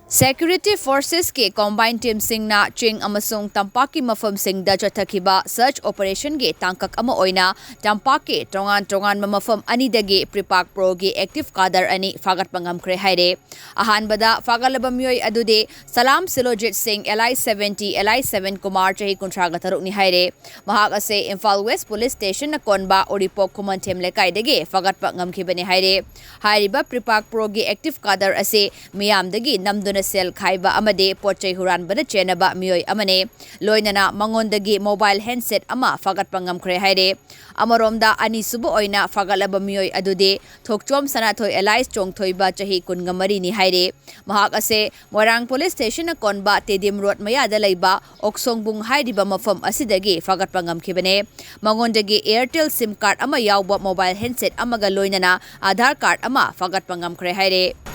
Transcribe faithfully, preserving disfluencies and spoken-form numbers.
Security Forcesꯀꯤ combined teamꯁꯤꯡꯅ ꯆꯤꯡ ꯑꯃꯁꯨꯡ ꯇꯝꯄꯥꯛꯀꯤ ꯃꯐꯝꯁꯤꯡꯗ ꯆꯠꯊꯈꯤꯕ search operationꯒꯤ ꯇꯥꯡꯀꯛ ꯑꯃ ꯑꯣꯏꯅ ꯇꯝꯄꯥꯛꯀꯤ ꯇꯣꯉꯥꯟ ꯇꯣꯉꯥꯟꯕ ꯃꯐꯝ ꯑꯅꯤꯗꯒꯤ PREPAK Proꯒꯤ active cadre ꯑꯅꯤ ꯐꯥꯒꯠꯄ ꯉꯝꯈ꯭ꯔꯦ ꯍꯥꯏꯔꯦ꯫ ꯑꯍꯥꯟꯕꯗ ꯐꯥꯒꯠꯂꯕ ꯃꯤꯑꯣꯏ ꯑꯗꯨꯗꯤ ꯁꯂꯥꯝ ꯁꯤꯂꯣꯖꯤꯠ ꯁꯤꯡ, LI seventy, LI seven Kumar, ꯆꯍꯤ ꯀꯨꯟꯊ꯭ꯔꯥꯒ ꯇꯔꯨꯛꯅꯤ ꯍꯥꯏꯔꯦ꯫ ꯃꯍꯥꯛ ꯑꯁꯤ ꯏꯝꯐꯥꯜ West Police Stationꯅ ꯀꯣꯟꯕ ꯎꯔꯤꯄꯣꯛ ꯈꯨꯃꯟꯊꯦꯝ ꯂꯩꯀꯥꯏꯗꯒꯤ ꯐꯥꯒꯠꯄ ꯉꯝꯈꯤꯕꯅꯤ ꯍꯥꯏꯔꯦ꯫ ꯍꯥꯏꯔꯤꯕ PREPAK Proꯒꯤ active cadre ꯑꯁꯤ ꯃꯤꯌꯥꯝꯗꯒꯤ ꯅꯝꯗꯨꯅ ꯁꯦꯜ ꯈꯥꯏꯕ ꯑꯃꯗꯤ ꯄꯣꯠ ꯆꯩ ꯍꯨꯔꯥꯟꯕꯗ ꯆꯦꯟꯅꯕ ꯃꯤꯑꯣꯏ ꯑꯃꯅꯤ꯫ ꯂꯣꯏꯅꯅ ꯃꯉꯣꯟꯗꯒꯤ mobile handset ꯑꯃ ꯐꯥꯒꯠꯄ ꯉꯝꯈ꯭ꯔꯦ ꯍꯥꯏꯔꯦ꯫ ꯑꯃꯔꯣꯝꯗ, ꯑꯅꯤꯁꯨꯕ ꯑꯣꯏꯅ ꯐꯥꯒꯠꯂꯕ ꯃꯤꯑꯣꯏ ꯑꯗꯨꯗꯤ ꯊꯣꯛꯆꯣꯝ ꯁꯅꯥꯊꯣꯏ alias ꯆꯣꯡꯊꯣꯏꯕ, ꯆꯍꯤ ꯀꯨꯟꯒ ꯃꯔꯤꯅꯤ ꯍꯥꯏꯔꯦ꯫ ꯃꯍꯥꯛ ꯑꯁꯦ ꯃꯣꯏꯔꯥꯡ Police Stationꯅ ꯀꯣꯟꯕ ꯇꯦꯗꯤꯝ ꯔꯣꯗ ꯃꯌꯥꯗ ꯂꯩꯕ ꯑꯣꯛꯁꯣꯡꯕꯨꯡ ꯍꯥꯏꯔꯤꯕ ꯃꯐꯝ ꯑꯁꯤꯗꯒꯤ ꯐꯥꯒꯠꯄ ꯉꯝꯈꯤꯕꯅꯦ꯫ ꯃꯉꯣꯟꯗꯒꯤ Airtel SIM card ꯑꯃ ꯌꯥꯎꯕ mobile handset ꯑꯃꯒ ꯂꯣꯏꯅꯅ Aadhaar card ꯑꯃ ꯐꯥꯒꯠꯄ ꯉꯝꯈ꯭ꯔꯦ ꯍꯥꯏꯔꯦ꯫